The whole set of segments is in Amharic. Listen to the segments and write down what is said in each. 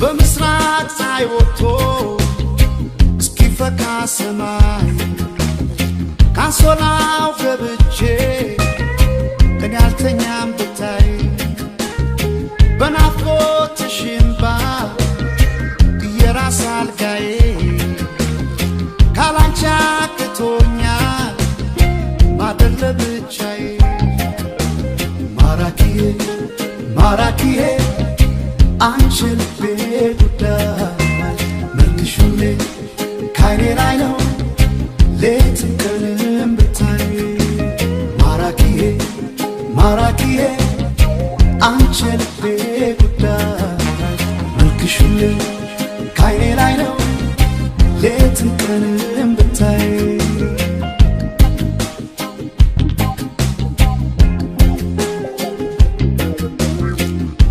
በምስራቅ ፀሐይ ወጥቶ እስኪፈካ ሰማይ ካንሶላው ገብቼ እኔ አልተኛም ብታይ በናፍቆትሽ እምባ የራስ አልጋዬ ካላንቺ አቅቶኛል ማደር ለብቻዬ። ማራኪዬ ማራኪዬ አንቺ ልቤ ጉዳይ መልክሽ ሁሌ ካይኔ ላይ ነው ሌትም ቀንም ብታይ። ማራኪዬ ማራኪዬ አንቺ ልቤ ጉዳይ መልክሽ ሁሌ ካይኔ ላይ ነው ሌትም ቀንም ብታይ።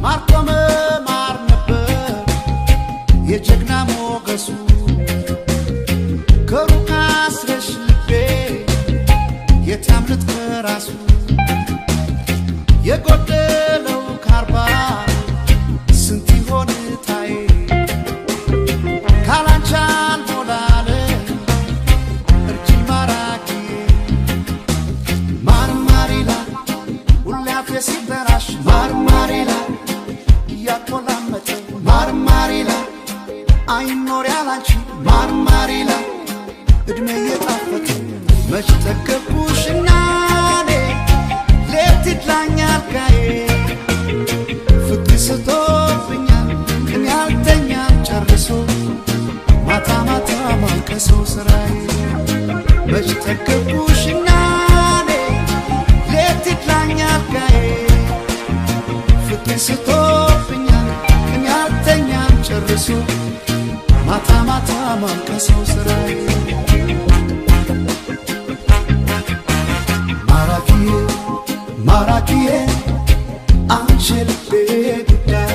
ማርቆ መማር ነበር የጀግና ሞገሱ ከሩቅ አስረሽ ልቤ የት ያምልጥ ከራሱ የጎደለው ካርባ ስንት ይሆን እጣዬ ካላንቺ አልሞላለ እርጅኝ ማራኪዬ። ማርማሪላ ሁሌ አፌ ሲጠራሽ ማርማሪላ እያቆላመጠ ማርማሪላ አይኖር ያላንቺ ማርማሪላ እድሜ እየጣፈጠ መች ጠገብኩሽና እኔ ሌት ይድላኝ አልጋዬ ፍቅር ስቶብኛል እኔ አልተኛም ጨርሶ ማታ ማታ ማልቀሶ ስራዬ። መች ጠገብኩሽና እኔ ሌት ይድላኝ አልጋዬ ፍቅር ስቶብኛል እኔ አልተኛም ጨርሶ ማታ ማታ ማልቀሶ ስራዬ። ማራኪዬ ማራኪዬ አንቺ ልቤ ጉዳይ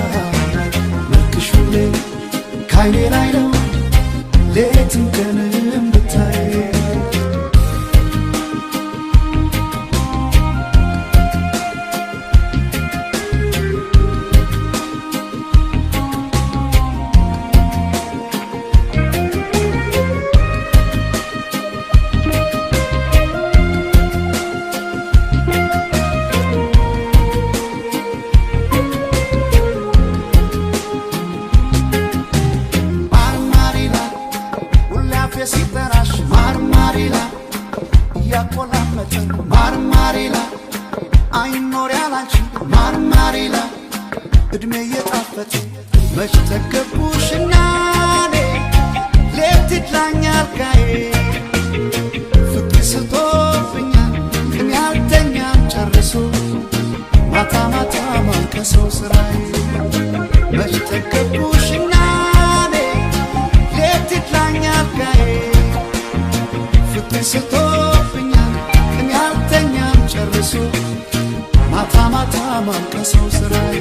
መልክሽ ሁሌ ካይኔ ላይ ነው ሌትም ቀንም ብታይ። ማርማሪላ ሁሌ አፌ ሲጠራሽ ማርማሪላ እያቆላመጠ ማርማሪላ አይኖር ያላንቺ ማርማሪላ እድሜ እየጣፈጠ መች ጠገብኩሽና እኔ ሌት ይድላኝ አልጋዬ ፍቅር ስቶብኛል እኔ አልተኛም ጨርሶ ማታ ማታ ማልቀሶ ስራዬ። መች ጠገብኩሽና እኔ ሌት ይድላኝ አልጋዬ ፍቅር ስቶብኛል እኔ አልተኛም ጨርሶ ማታ ማታ ማልቀሶ ስራዬ።